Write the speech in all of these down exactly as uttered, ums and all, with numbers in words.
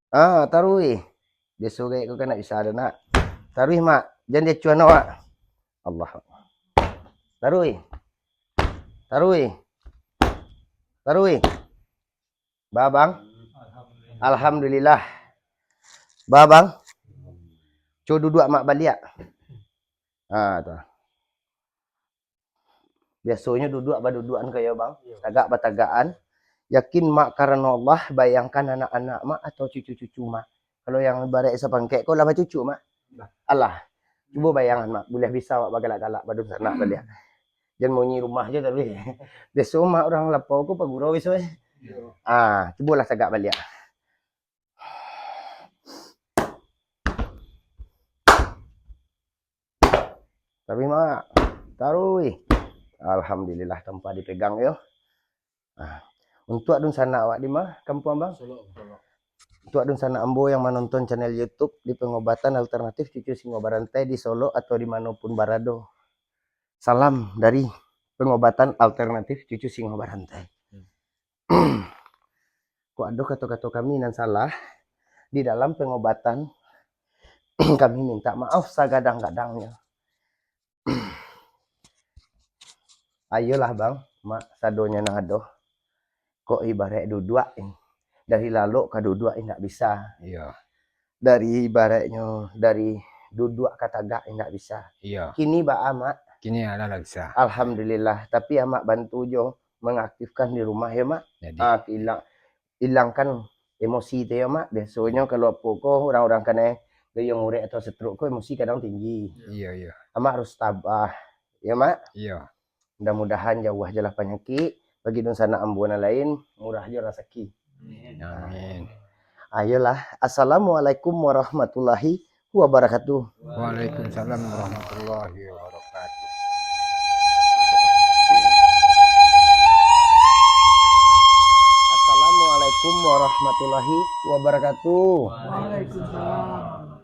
Ah, taruih. Biaso gaek ko kan ndak bisa ado nak. Taruih, Mak. Jan diacuan awak. Allah. Taruih. Taruih. Taruih. Ba, Bang. Alhamdulillah. Ba, Bang. Cubo duduak Mak baliak. Ha, tu. Biasonyo duduak baduduakan ko yo, Bang. Iyo. Tagak batagakan. Yakin Mak karano Allah, bayangkan anak-anak Mak atau cucu-cucu Mak. Kalau yang ibarat sapangkek ko lah bacucu, Mak. Lah. Alah. Cubo bayangan, Mak. Buliah bisa awak bagalak-galak badunsanak baliak. Jan munyi rumah jo taruih. Biaso Mak urang lapau ko pagurau biaso, eh. Iyo. Ah, cubolah tagak baliak. Taruih, Mak. Taruih. Alhamdulillah, tanpa dipegang yo. Ah. Untuak dunsanak awak di ma, kampuang, Bang? Solok, Solok. Untuak dunsanak ambo yang manonton channel YouTube di Pengobatan Alternatif Cucu Singo Barantai di Solok atau di mano pun barado. Salam dari Pengobatan Alternatif Cucu Singo Barantai. Hmm. Kok ado kato-kato kami nan salah di dalam pengobatan, kami minta maaf sagadang-gadangnyo. Ayolah, Bang, Mak, sadonyo nan ado. Kok ibarat duduak, dari lalok ka duduak indak bisa. Iyo. Dari ibaratnyo, dari duduak ka tagak indak bisa. Iyo. Kini baa, Mak? Kini alah lah bisa. Alhamdulillah, tapi Amak bantu jo mengaktifkan di rumah yo, Mak. Jadi. Ah, ilang, ilangkan emosi tu yo, Mak. Biasonyo kalau apo ko urang-urang kanai gayuang urek atau stroke ko emosi kadang tinggi. Iyo, iyo. Amak harus tabah, yo, Mak. Iyo. Mudah-mudahan jauah jolah panyakik, bagi dunsanak ambo nan lain, murah jo rasaki. Amin. Ayolah, Assalamualaikum warahmatullahi wabarakatuh. Waalaikumsalam warahmatullahi wabarakatuh. Assalamualaikum warahmatullahi wabarakatuh. Waalaikumsalam.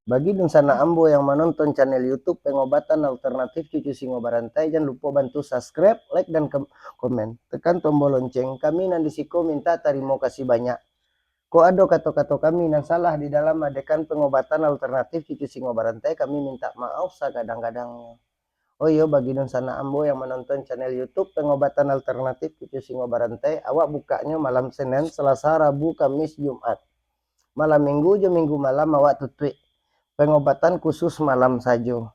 Bagi dunsanak ambo yang manonton channel YouTube Pengobatan Alternatif Cucu Singo Barantai, jan lupo bantu subscribe, like, dan kem-, komen. Tekan tombol lonceng. Kami nan di siko minta tarimo kasih banyak. Kok ado kato-kato kami nan salah di dalam maadekan Pengobatan Alternatif Cucu Singo Barantai, kami minta maaf sagadang-gadangnyo. Oh iyo, bagi dunsanak ambo yang manonton channel YouTube Pengobatan Alternatif Cucu Singo Barantai, awak bukaknyo malam Senen, Salasa, Rabu, Kamis, Jumat. Malam Minggu jo Minggu malam awak tutuik. Pengobatan khusus malam sajo.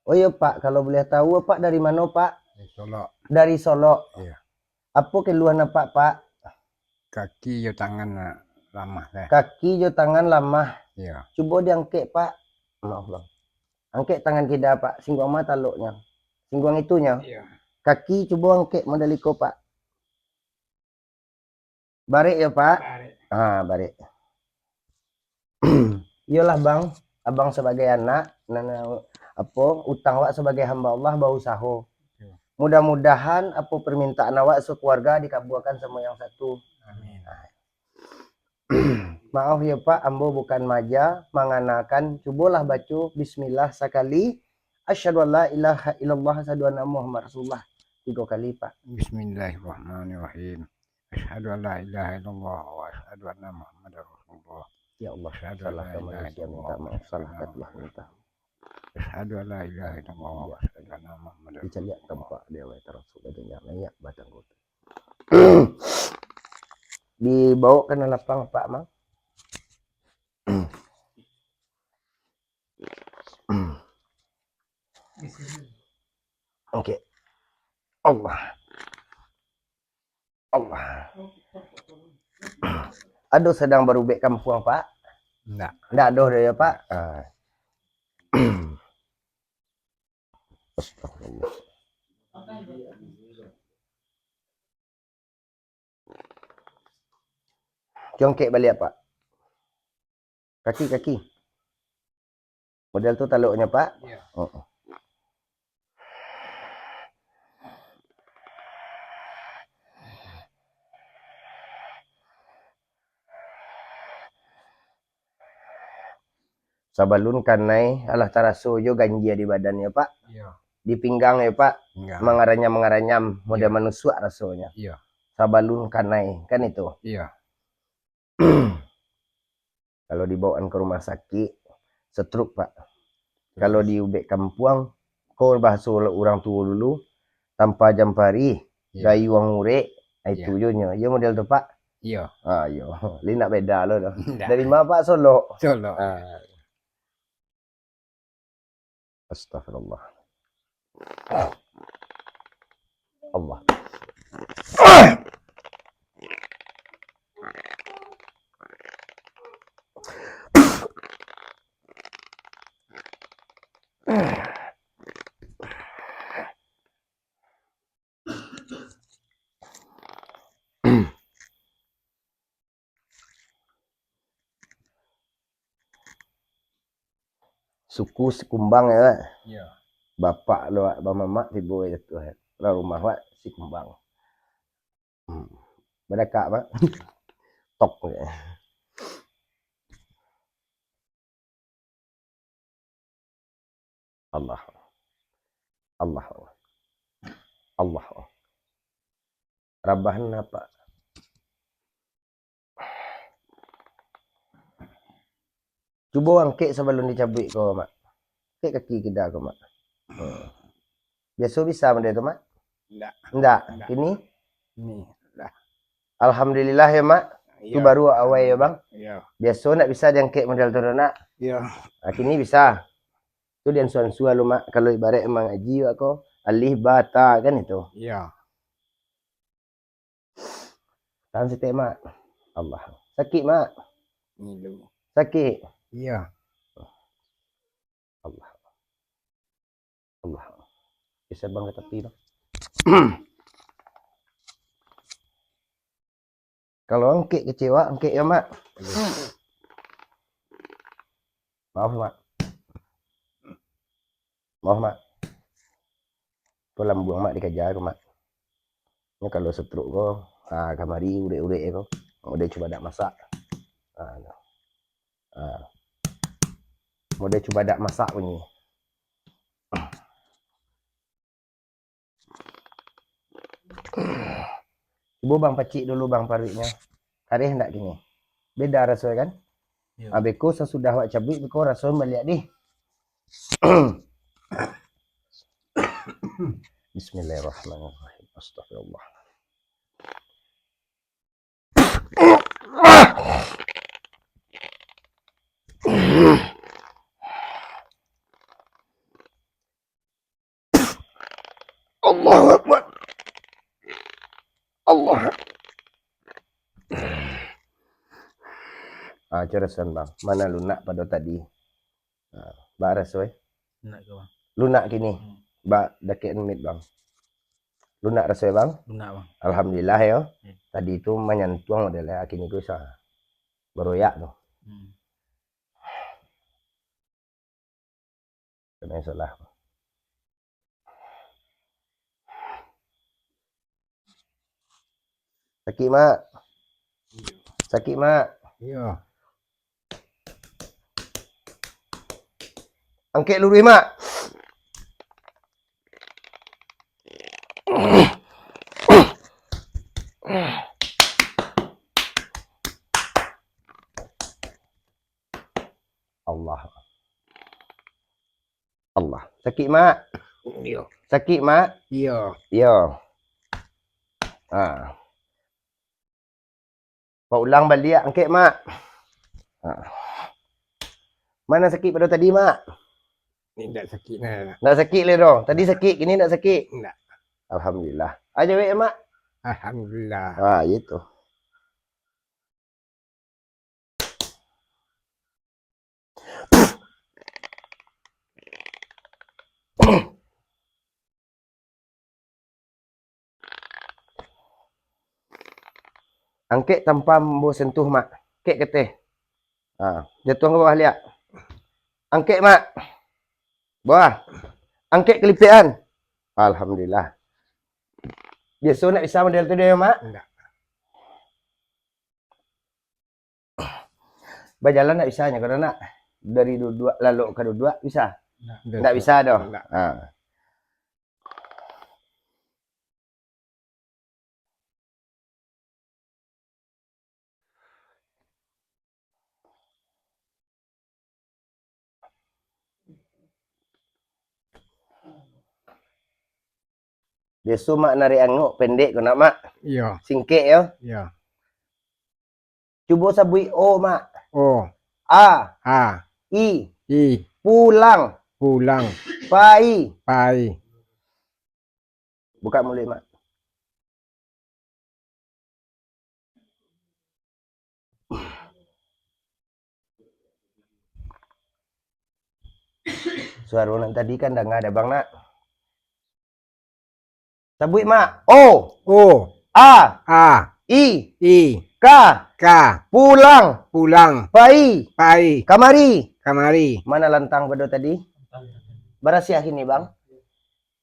Oh iyo, Pak, kalau buliah tahu, Pak dari mano, Pak? Dari Solok. Dari Solok. Iya. Apo keluhan Apak, Pak? Kaki jo tangan, ah, lamah, eh. Kaki jo tangan lamah. Iya. Cubo diangkek, Pak. Maaf, Bang. Angkek tangan kida, Pak. Singguang ma taloknyo. Singguang itunyo. Iya. Kaki cubo angkek model iko, Pak. Barek yo, Pak? Barek. Ha, barek. Iyolah, Bang, abang sabagai anak, nan, apo, utang awak sabagai hamba Allah, bausaho. Yo. Mudah-mudahan apo permintaan awak sakeluarga dikabuakan samo yang satu. Amin. Maaf yo, Pak, ambo bukan maja manganakan. Cubolah baco bismillah sakali. Asyhadu an la ilaha illallah, asyhadu anna Muhammad Rasulullah. Tigo kali, Pak. Bismillahirrahmanirrahim. Asyhadu an la ilaha illallah wa asyhadu anna Muhammadar Rasulullah. Ya Allah, asyhadu an la ilaha illallah, minta maaf, salah kata lah minta. Asyhadu an la ilaha illallah wa asyhadu anna Muhammadar Rasulullah. Dicaliak tampak dia, wahai tarasu, badannya naik batang kota. Dibawa ka lapang, Pak, Mang. Oke. Allah. Allah. Ado sadang barubek kampuang, Pak? Ndak. Ndak ado doh ya, Pak? Ah. Astagfirullah. Congkek baliak, Pak. Kaki, kaki. Model tu taloknyo, Pak? Iya. Heeh. Sabalun kanai, alah taraso jo ganjia di badan yo, Pak. Iyo. Di pinggang yo, Pak. Pinggang. Mangaranyam-mangaranyam, model Iyo. manusuak rasonyo. Iyo. Sabalun kanai, kan itu. Iyo. Kalau dibawaan ka rumah sakik, stroke, Pak. Kalau Terus. di ubek kampuang, ko bahaso urang tuo dulu, tampa jampari, Iyo. gayuang urek, ah, itu Iyo. jo nyo. Iyo model tu, Pak? Iyo. Ah, iyo. Lain nak beda lo doh. Ndak. Dari ma, Pak? Solok? Solok. Ah. Astagfirullah. Allah. Suku Sikumbang, yo, Pak? Iyo. Bapak lo, wak, bamamak tibo, yo, tu, eh. Urang rumah wak Sikumbang. Hmm. Badakak, Pak? Tok, yo. Allah. Allah. Allah. Rabahan apo? Cubo angkek sabalun dicabuik ko, Mak. Angkek kaki kida ko, Mak. Hmm. Biaso bisa model tu, Mak? Ndak. Ndak? Ndak. Kini? Ni, lah. Alhamdulillah yo, Mak. Tu Iyo. baru awai yo, Bang. Iyo. Biaso ndak bisa diangkek model tu, Nak. Iyo. Ah, kini bisa. Tu diansua-ansua lu, Mak. Kalau ibarat mangaji wak ko, alif, ba, ta, kan itu. Iyo. Tahan saketek, Mak. Allah. Sakik, Mak? Ngilu. Sakik? Iyo. Allah. Allah. Geser, Bang, ka tapi, Bang. Kalau angkek kecek wak, angkek yo, Mak. Maaf, Mak. Maaf, Mak. Ko lambuang Mak dikaja ko, Mak. Nyo kalau stroke ko, ha, kamari urek-urek ko. Model cubadak masak. Ha, tu. Ha. Model cubadak masak bunyi. Cubo Bang pacik dulu, Bang, paruiknyo. Kareh ndak kini? Beda raso, kan? Iyo. Ah, beko sasudah wak cabuik, beko raso baliak dih. Bismillahirrahmanirrahim. Astagfirullah. Allahu Akbar. Allah. Ah, carasan, Bang. Mana lunak pado tadi? Ah, baraso, eh? Lunak ke, Bang? Lunak kini. Hmm. Ba dakek mik, Bang. Lunak raso, eh, Bang? Lunak, Bang. Alhamdulillah, yo. Hmm. Tadi tu manyantuang model, eh, kini tu sa baroyak tu. Hmm. Kena salah. Sakik, Mak? Sakik, Mak? Iyo. Angkek luruih, Mak. Allah. Allah. Sakik, Mak? Iyo. Sakik, Mak? Iyo. Iyo. Ha. Baulang baliak angkek, Mak. Ha. Mana sakik pado tadi, Mak? Indak sakik, nah. Ndak sakik lai doh. Tadi sakik, kini ndak sakik? Ndak. Alhamdulillah. Aja wek, Mak. Alhamdulillah. Ha, itu. Angkek tanpa ambo sentuh, Mak. Angkek kateh. Ha, jatuah ka bawah liak. Angkek, Mak. Bawah. Angkek kalipekan. Alhamdulillah. Biaso ndak bisa model tu doh, Mak? Ndak. Bajalan ndak bisa nyo, kalau nak. dari duduak lalok ka duduak bisa? Ndak. Ndak bisa doh. Ndak. Ha. Biaso Mak narik angok, pendek ko nak, Mak. Iyo. Singkek yo. Iyo. Cubo sabuik o, Mak. O. A. A. I. I. Pulang. Pulang. Pai. Pai. Buka muluik, Mak. Suaro nan tadi kan danga dek Abang, nak? Sabuik, Mak. O. O. A. A. I. I. Ka. Ka. Pulang. Pulang. Pai. Pai. Kamari. Kamari. Mana lantang pado tadi? Barasiah kini, Bang.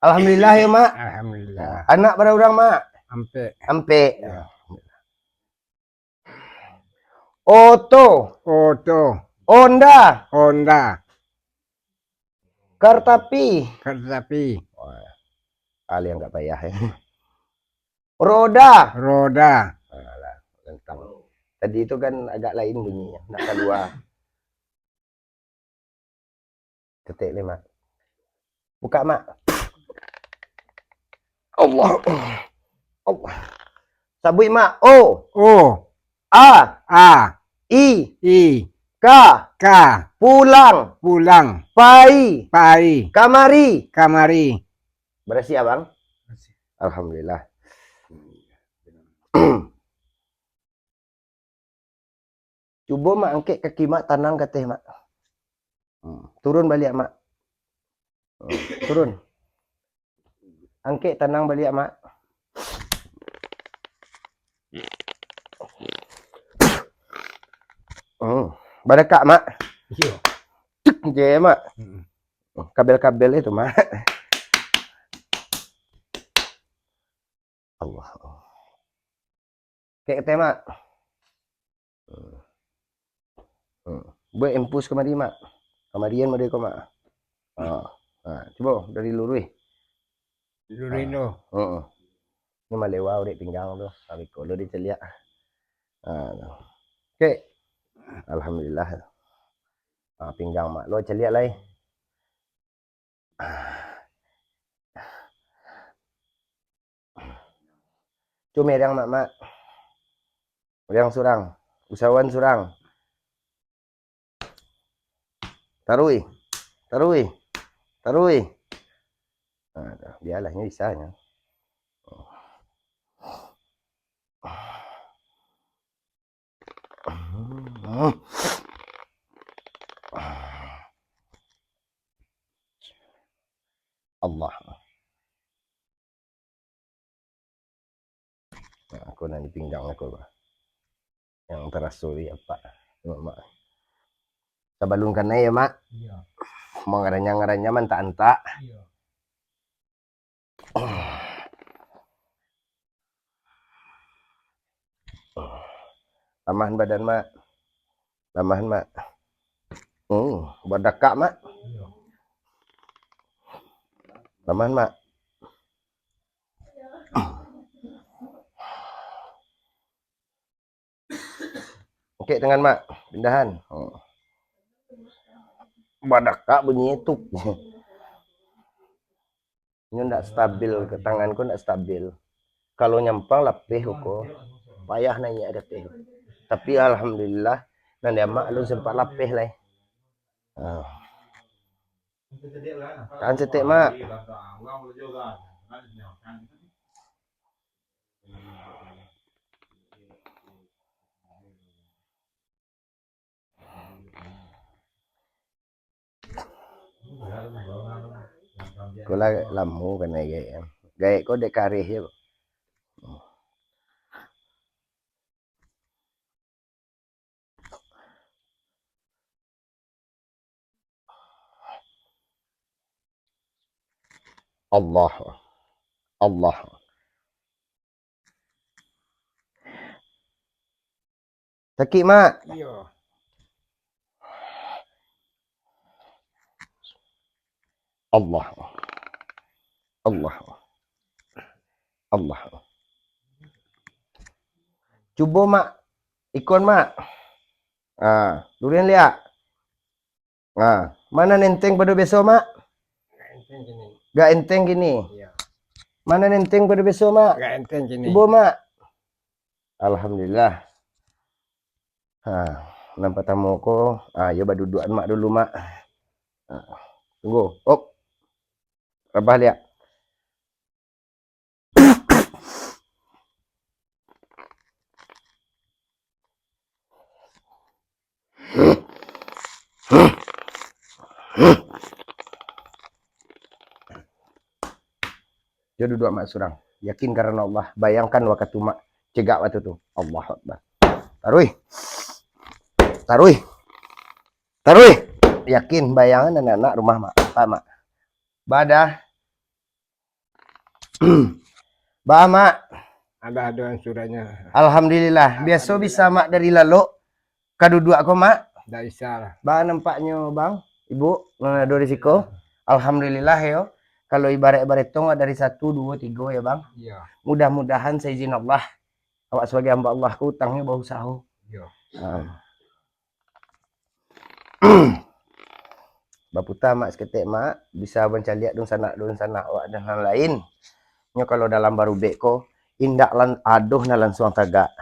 Alhamdulillah yo, Mak. Alhamdulillah. Anak bara urang, Mak? Ampek. Ampek. Yo. Oto. Oto. Onda. Onda. Kartapi. Kartapi. Wah, hal yang agak payah, ya. Roda. Roda. Alah, lantang. Tadi itu kan agak lain bunyinya, nak kalua. Ketek ni, Mak. Buka, Mak. Allah. Allah. Sabuik, Mak. O. O. A. A. I. I. Ka. Ka. Pulang. Pulang. Pai. Pai. Kamari. Kamari. Barasiah, Bang? Barasiah. Alhamdulillah. Cubo, Mak, angkek kaki Mak, tanang ka ateh, Mak. Hmm. Turun baliak, Mak. Hmm. Turun. Angkek, tanang baliak, Mak. Hmm. Badakak, Mak. Iyo. Cek je, Mak. Mm-mm. Kabel-kabel itu, Mak. Allah. Kek teh, Mak. Hmm. Hmm. Buek infus kamari, Mak. Kamarian mode ko, Mak. Ha. Ha, cubo dari luruih. Luruih tu. Ha. Heeh. Ni malewa dek pinggang tu. Tapi ko lo dicaliak. Ha. Oke. Alhamdulillah. Ha, pinggang Mak lo caliak lai. Cubo meriang, Mak, Mak. Meriang surang. Usahawan surang. Taruih. Taruih. Taruih. Nah, bialah, nyo bisa nyo. Allah. Nah, aku nan di pinggang aku, bah. Yang taraso di apak. Mak. Sabalun kanai ya, Mak. Iya. Mau ngaranyah-ngaranyah, mantak-antak. Iya. Lamahan badan, Mak. Lamahan, Mak. Hmm, badakak, Mak. Lamahan, Mak. Angkek tangan, Mak. Pindahan. Hmm. Badakak bunyi tu. Nyo ndak stabil, tangan ko ndak stabil. Kalau nyampang lapeh ko, payah naiak ka ateh. Tapi alhamdulillah, nan di amak alun sempat lapeh lai. Ah. Tahan saketek, Mak. Ko lah lamo kanai gaek. Gaek ko dek kareh je. Allah. Allah. Sakik, Mak? Iyo. Allah. Allah. Allah. Cubo, Mak. Ikon, Mak. Ah, luruihan liak. Ah, ma nan enteng pado biaso, Mak? Agak enteng kini. Agak enteng kini. Iyo. Ma nan enteng pado biaso, Mak? Agak enteng kini. Cubo, Mak. Alhamdulillah. Ha, nan patamo ko, ah, yo baduduakan Mak dulu, Mak. Ha, tunggu. Op. Rabah liak. Yo duduak, Mak, surang. Yakin karano Allah. Bayangkan wakatu Mak cegak wakatu tu. Allahu Akbar. Taruih. Taruih. Taruih. Yakin, bayangan anak-anak rumah, Mak. Apa, Mak? Badah. Ba, Mak. Ada, ada ansurannya. Alhamdulillah. Biaso bisa, Mak, dari lalok ka duduak ko, Mak? Ndak bisa lah. Ba, nampaknyo, Bang, Ibu, nan ado di siko. Alhamdulillah, yo. Kalau ibarat-ibarat tong dari satu, duo, tigo, ya, Bang. Iya. Mudah-mudahan saizin Allah, awak sabagai hamba Allah ko utangnyo bausaho. Iya. Ha. Baputa, Mak, saketek, Mak, bisa mancaliak dunsanak-dunsanak awak dan lain-lain. Nyo kalau dalam barubek ko, indak lan-, adoh nan lansuang tagak.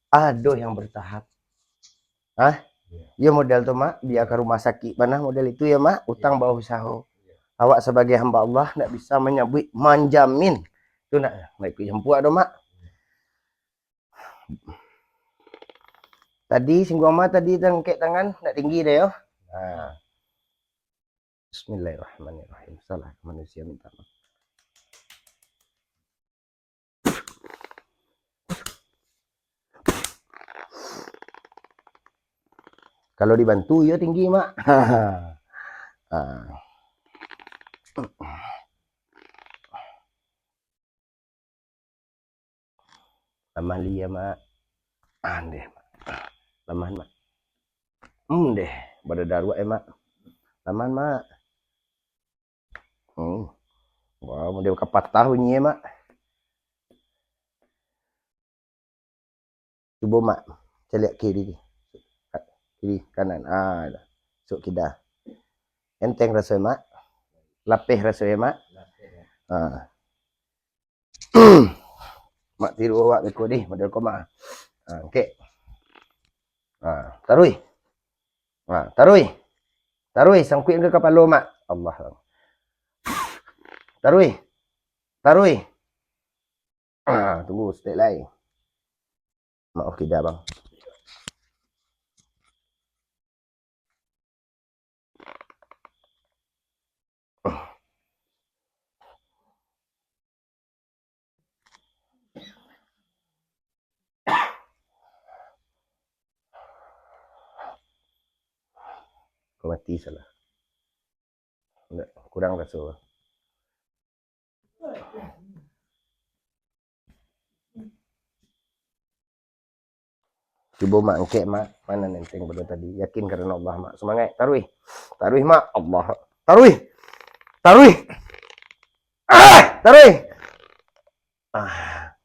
Adoh yang bertahap. Hah? Iyo model tu, Mak, bia ka rumah sakik panah model itu ya, Mak, utang bausaho. Awak sabagai hamba Allah ndak bisa manyabuik, manjamin. Tu ndak, ndak ikuik jampuak doh, Mak. Tadi singguang ma tadi tangkek tangan, nak tinggi dah yo. Nah. Bismillahirrahmanirrahim. Salah manusia minta maaf. Kalau dibantu, iyo tinggi, Mak. Ah. Lamah li ya, Mak. Ah, ndeh, Mak. Lamah, Mak. Hmm, ndeh, badadaruak ya, Mak. Lamah, Mak. Hmm. Wah, model kapatah bunyi ya, Mak. Cubo, Mak, caliak kiri. Kiri, kanan. Ah, sok kida. Enteng raso, Mak? Lapeh raso, Mak? Ah. Mak tiru awak beko dih, model ko, Mak. Ah, angkek. Ah, taruih. Ah, taruih. Taruih, sangkuik ka kapalo, Mak. Allah. Taruih. Taruih. Ah, tunggu saketek lai. Maoh kida, Bang. Ko mati salah. Ndak, kurang raso. Cubo, Mak, angkek, Mak. Ma nan enteng pado tadi? Yakin karano Allah, Mak. Sumangaik. Taruih. Taruih, Mak. Allah. Taruih. Taruih. Ah. Taruih. Ah.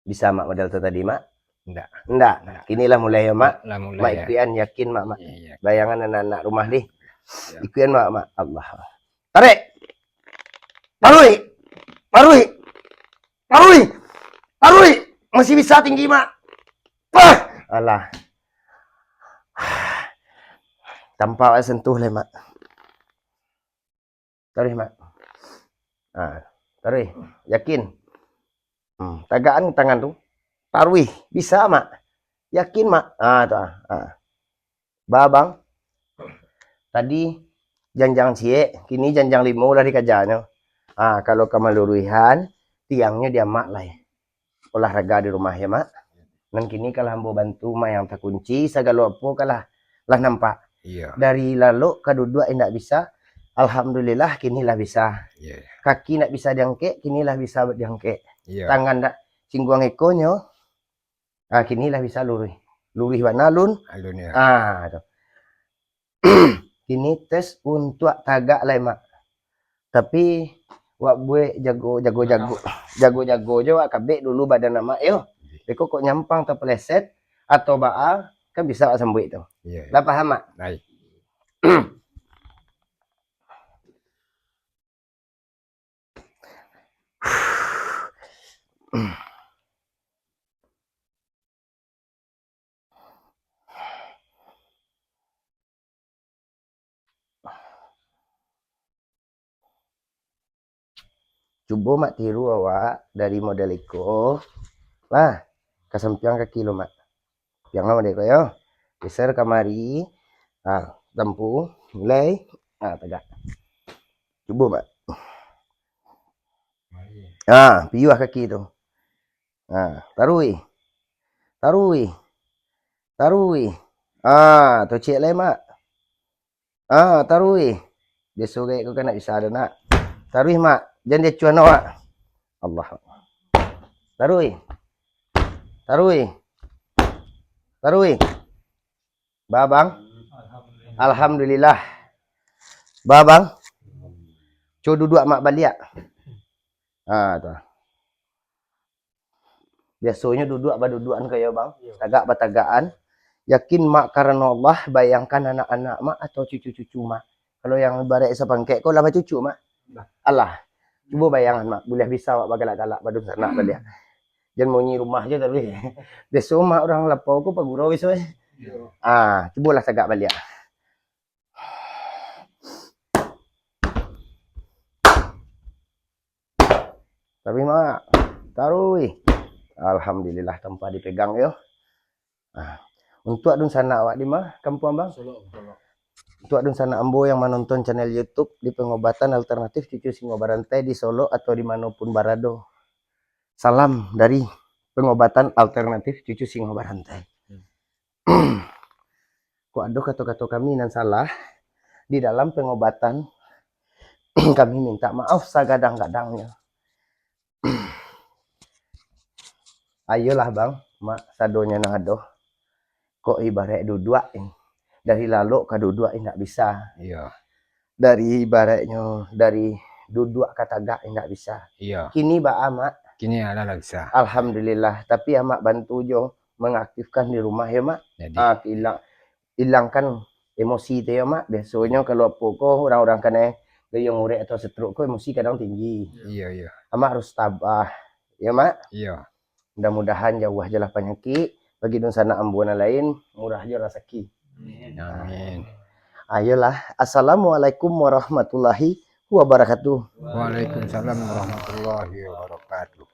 Bisa, Mak, model tu tadi, Mak? Ndak. Ndak. Ndak. Kini lah mulai yo, Mak. Lah mulai, Mak, yo. Ikuian, yakin, Mak, Mak. Iya, iya. Bayangan anak-anak rumah ni. Iya. Ikuian, Mak, Mak. Allah. Tarik. Taruih. Taruih. Taruih. Taruih. Masih bisa tinggi, Mak. Pah. Alah. Tanpa awak sentuh lai, Mak. Taruih, Mak. Ah, taruih. Yakin. Hmm, tagakan tangan tu. Taruih. Bisa, Mak. Yakin, Mak. Ah, tu, ah. Ah. Ba, Bang. Tadi janjang ciek, kini janjang limo lah dikajanyo. Ah, kalau ka maluruihan, tiangnyo di Amak lai. Olahraga di rumah ya, Mak. Nan kini kalau ambo bantu, Mak, yang takunci, sagalo apo kalah lah nampak. Iya. Dari lalok ka duduak indak bisa, alhamdulillah kini lah bisa. Iya, iya. Kaki ndak bisa diangkek, kini lah bisa diangkek. Iya. Tangan ndak singguang ekonyo, ah, kini lah bisa luruih. Luruih bana alun. Alun, ya. Ah, tu. Kini tes untuak tagak lai, Mak. Tapi wak buek jago, jago, jago, jago-jago jo wak kabek dulu badan amak yo. Beko kok nyampang tapeleset atau baa, kan bisa wak sambuik tu. Iyo, iyo. Lah paham, Mak? Baik. Cubo mak tiru awak dari model iko. Nah, kasampiang kaki lo mak. Sampiang model iko yo. Geser kamari. Ah, tampu. Mulai. Ah, tagak. Cubo mak. Ah, piuah kaki tu. Ah, taruih. Taruih. Taruih. Ah, tocek lai mak. Ah, taruih. Biaso gaek ko kan nak bisa ado nak. Taruih mak. Jan diacuan awak. Allah. Taruih. Taruih. Taruih. Ba bang. Alhamdulillah. Ba bang. Cubo duduak mak baliak. Ha tu. Biasonyo duduak baduduakan kayo bang. Iyo. Tagak batagakan. Yakin mak karano Allah, bayangkan anak-anak mak atau cucu-cucu mak. Kalau yang ibarat sapangkek ko lah bacucu mak. Alah. Cubo bayangan mak, buliah bisa awak bagalak-galak badunsanak tadi. Jan munyi rumah je tadi. Biaso mak urang lapau ko pagurau biaso eh. Iyo. Ah, cubolah tagak baliak. Taruih mak. Taruih. Alhamdulillah tanpa dipegang yo. Ah, untuak dunsanak awak di ma kampuang bang? Solok, Solok. Untuak dunsanak ambo yang manonton channel YouTube di pengobatan alternatif cucu singo barantai di Solok atau di mano pun barado. Salam dari pengobatan alternatif cucu singo barantai. Hmm. Kok ado kato-kato kami nan salah di dalam pengobatan, kami minta maaf sagadang-gadangnyo. Ayolah bang, mak, sadonyo nan ado. Kok ibarat duduak ni, dari lalok ka duduak indak bisa. Iyo. Dari ibaratnyo dari duduak ka tagak indak bisa. Iyo. Kini baa mak? Kini alah lah bisa. Alhamdulillah. Tapi amak bantu jo mengaktifkan di rumah yo mak. Jadi. Ah, ilang, ilangkan emosi tu yo mak. Biasonyo kalau apo ko urang-urang kanai gayuang urek atau stroke ko emosi kadang tinggi. Iyo, iyo. Amak harus tabah yo mak. Iyo. Mudah-mudahan jauah je lah panyakik, bagi dunsanak ambo nan lain murah je rasaki. Amin. Ayolah, assalamualaikum warahmatullahi wabarakatuh. Waalaikumsalam warahmatullahi wabarakatuh.